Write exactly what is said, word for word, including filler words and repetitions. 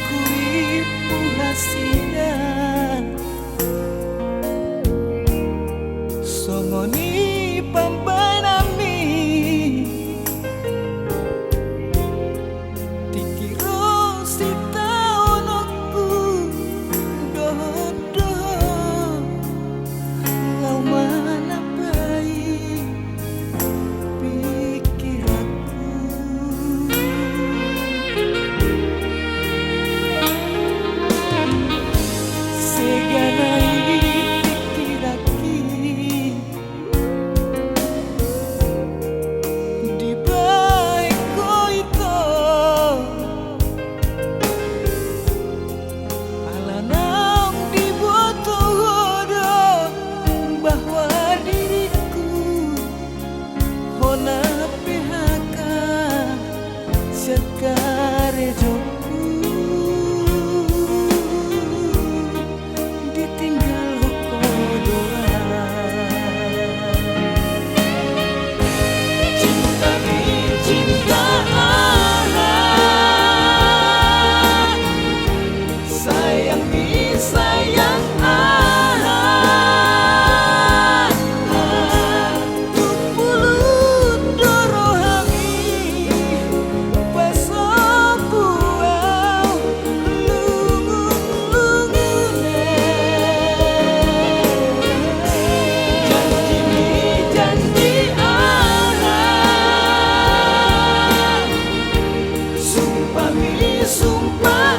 Huripu hasian songon i pambahenanmi. Tingki ro sitaononku dohot dohot laho manambai pikiranku. Sega na i pikiranki dibahen ho ito. Ala naung diboto ho do bahwa diringku hona P H K sian karejongku, ditinggal ho dohot. Cinta ni cinta aha, sayang ni sayang aha, tung bulung do rohami pasombu au lungun-lungun e. Janji ni janji aha, sumpah ni sumpah